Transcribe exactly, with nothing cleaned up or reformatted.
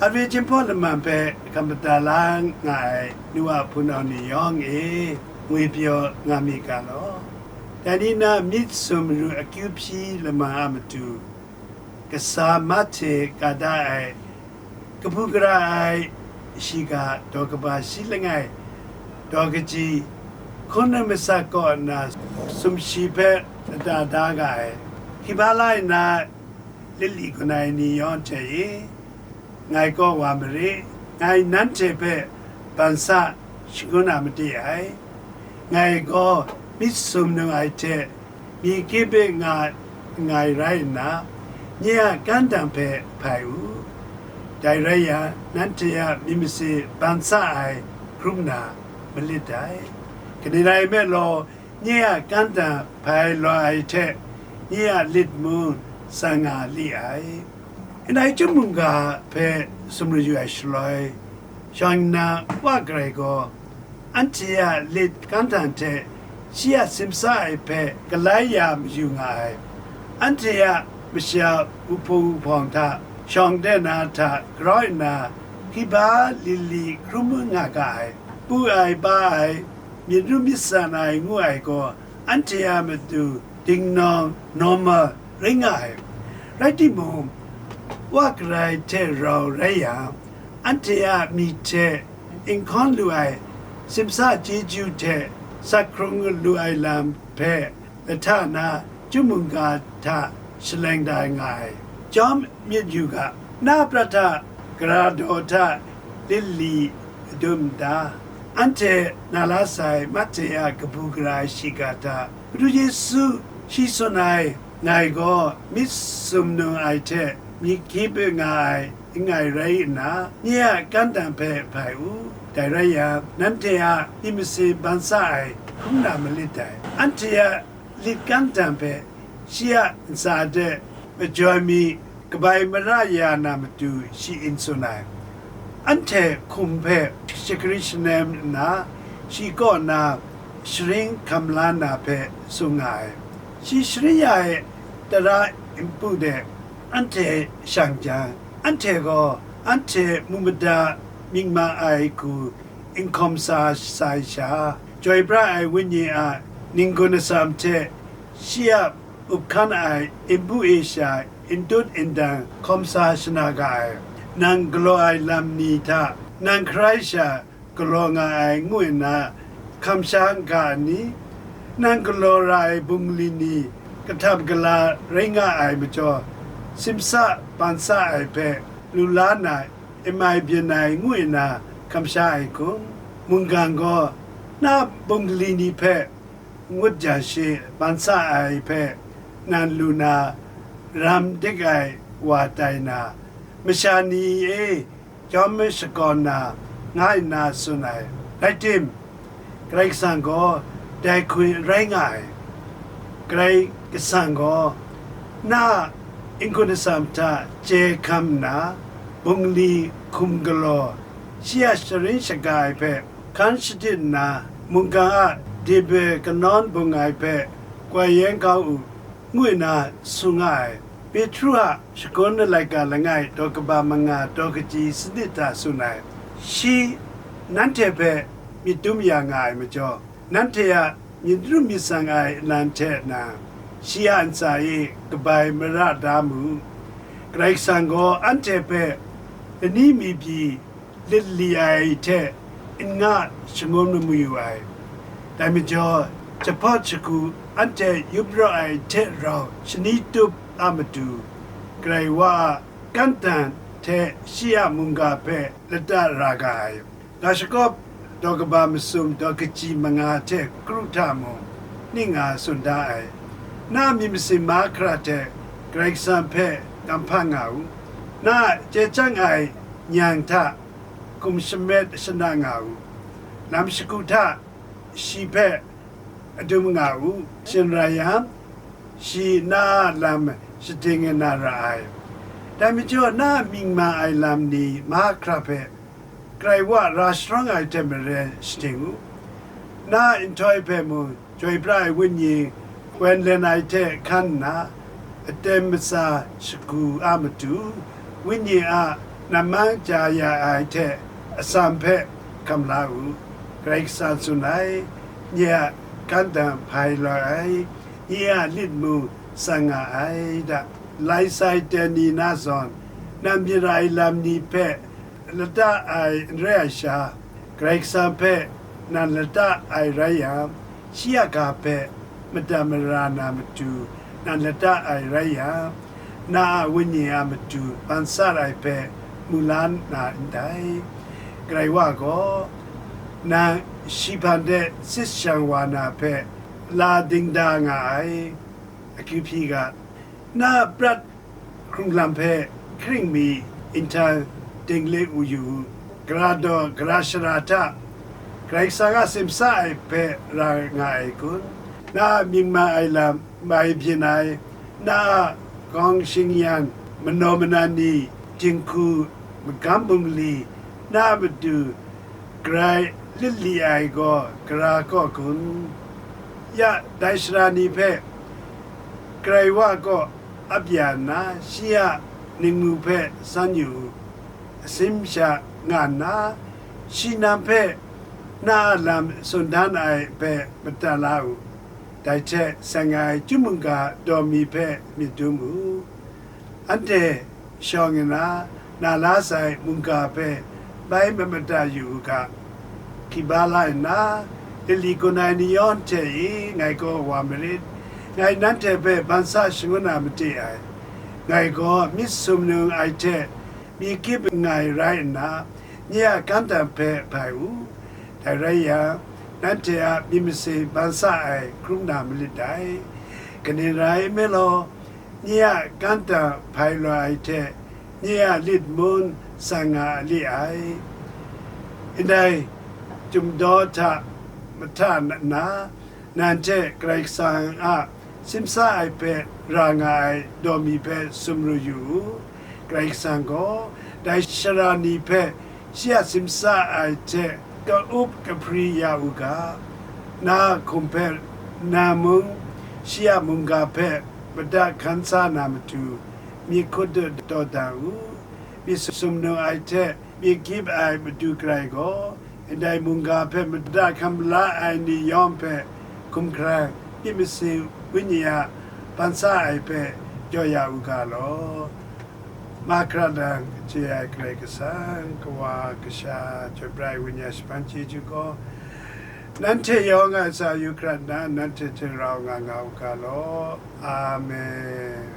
Awe Jinghpaw Laman hpe hkam mada la nga ai nu a hpunau ni yawng e, ngwi pyaw nga mi ga law. Dai ni na myit sum ru akyu hpyi laman a matu, kasa Mahte ga da ai, kabu gara ai shiga daw kaba shi langai, daw kaji, hkun nang masak kaw nna sumshi hpe lata da ga ai, hkriba lai nna lit li gun ai ni yawng hte e, ngai kaw wa marit, ngai nanhte hpe ban sa shangun a made ai. Ngai gaw myit sum nung ai hte, myi kip e nga nngai rai nna, nye a kantang hpe hpai u. Dai rai yang, nanhte a myit mase ban sa ai hkrum na malit dai. Kaning rai nme law, nye a kantang hpai law ai hte, nye a lit mung tsang nga li ai. Ndai chyum mungga hpe sumru yu ai shaloi, shawng nna wa garai gaw, anhte a lit kantang hte shi a simsa ai hpe galai ya mayu nga ai. Anhte a masha wuhpung wuhpawng hta shawng de na hta grau nna, hkriba lili hkrum nga ga ai. Pu ai, pa ai, myit ru myit san ai ngu ai gaw, anhte a matu dingnawng, normal, rai nga ai. Rai timung, wa garai hte rau rai yang, anhte a myit hte n hkawn lu ai, simsa chyeju hte sak hkrung lu ai lam hpe lahta na, chyum mungga hta shaleng da nga ai. Chyawm myit yu ga, na prat hta, gara daw hta, lit li dum da, anhte na la sai Mahte a kabu gara ai shiga hta, Madu Yesu shi tsun ai, ngai gaw myit sum nung ai hte myi hkip e nga ai n ngai rai nna, nye a kantang hpe hpai u. Dai rai yang, nanhte a myit mase ban sa ai hkrum na malit dai. Anhte a lit kantang hpe shi a ntsa de majoi mi kabai mara ya na matu shi n tsun ai. Anhte hkum hpe shagri shanem nna, shi kaw na sharin hkam la na hpe tsun nga ai. Shi sharin ya ai tara npu de anhte shang jang, anhte gaw anhte mu mada myit ma ai hku n hkawm sa sai sha, Chyoi pra ai Wenyi a n-gun atsam hte shi a up hkan ai npu e sha n tut n dang hkawm sa shana ga ai. Nang galaw ai lam ni hta nang hkarai sha galaw nga ai ngu nna hkam sha n ga ai ni? Nang galaw ra ai bungli ni kahtam gala rai nga ai majaw, simsa ban sa ai hpe lu la na, n mai byin ai ngu nna hkam sha ai hkum? Mungkan gaw na bungli ni hpe ngut jang she ban sa ai hpe nan lu na, ram dik ai wa tai na, masha ni e, chyawm shakawn na, nga nna tsun ai. Rai tim, Karai Kasang gaw dai hku n rai nga ai. Karai Kasang gaw na a n-gun atsam hta chye hkam nna, bungli hkum galaw, shi a sharin shaga ai hpe hkan shadit nna, mungkan a dip e kanawn bung ai hpe koi yen kau u, ngu nna tsun nga ai. Petru a shagun laika langai daw kaba manga daw kaji sanit hta tsun ai. Shi nanhte hpe myit dum ya nga ai majaw, nanhte a myit ru myit tsang ai nnan hte na, shi a ntsa e kabai mara da mu. Karai Kasang gaw anhte hpe lani mi pyi lit li ai hte n-nga shangun mayu ai. Dai majaw, jahpawt shagu anhte yup raw ai hte rau shani tup a matu, Karai Wa a kantang hte shi a mungga hpe lata ra ga ai. Ga shakawp daw kaba masum daw kaji manga hte kru hta mung, ning nga tsun da ai. Na a myit masin mahkra hte Karai Kasang hpe kamhpa nga u. Na a chye chyang ai nyang hta hkum shamet shana nga u. Lam shagu hta shi hpe adum nga u. Shing rai yang, shi na a lam shading na ra ai. Dai majaw, na a myit ma ai lam ni mahkra hpe Karai Wa ra sharawng ai hte maren shading u. Na a nhtoi hpe mung, Chyoi pra ai Wenyi wen len ai hte hkan nna, aten matsa shagu a matu, Wenyi a namang ja ya ai hte atsam hpe hkam la u. Karai Kasang tsun ai, nye a gantang hpai loi ai, nye a lit mung tsang nga ai da. Lai sai ten ni na zawn, nang myit ai lam ni hpe lata ai n rai ai sha, Karai Kasang hpe nang lata ai rai yang, shi a ga hpe mada mara na matu nang lata ai rai yang, na a wenyi a matu ban sat ai hpe mu la na ndai. Karai wa gaw, nang shi hpan de sit shang wa na hpe la dingda nga ai. Akyu hpyi ga, na prat hkrung lam hpe hkring mi inhtan ding le u yu u. Gara daw, gara shara hta Karai Kasang a simsa ai hpe ra nga ai kun? Na a mying ma ai lam mai byin ai, na a gawng shingyan, manaw manan ni, jinghku, magam bungli, na a matu garai lit li ai gaw gara kaw kun? Ya, dai sara ni hpe Karai wa kaw ap ya nna, shi a ningmu hpe san yu u. Asim sha nga nna, shi nam hpe na a lam tsun dan ai hpe mada la u. Dai hte seng ai chyum mungga daw mi hpe myit dum u. Anhte shawng nna na la sai mungga hpe bai mamada yu u ga. Hkiba la nna, lili gun ai ni yawng hte e ngai gaw wa marit, ngai nanhte hpe ban sa shangun na made ai. Ngai gaw myit sumnung ai hte myi kyip nngai rai nna, nye a gantang hpe hpai u. Dai rai yang, nanhte a myit masin ban sa ai hkrum na malit dai. Kaning rai nme law, nye a gantang hpai loi ai hte, nye a lit mun tsang nga a li ai. Ndai chyum daw hta mahta nna, nanhte Karai Kasang a simsa ai hpe ra nga ai daw mi hpe sumru yu u. Karai Kasang gaw dai sara ni hpe shi a simsa ai hte ka-up kahpri ya u ga, na a hkum hpe, na mung shi a mungga hpe mada hkan sa na matu, myit hkut dawdan u, myit sumnung ai hte myit gyip ai Madu Karai gaw, ndai mungga hpe mada hkam la ai ni yawng hpe hkum hkrang, myit masin wenyi a ban sa ai hpe jaw ya u ga law. Mahkra lang chye ai Karai Kasang, Kawa, Kasha, Chyoi Pra ai Wenyi a shaban chyeju gaw, nanhte yawng a sa yu hkrat nna, nanhte hte rau nga nga u ga law. Amen.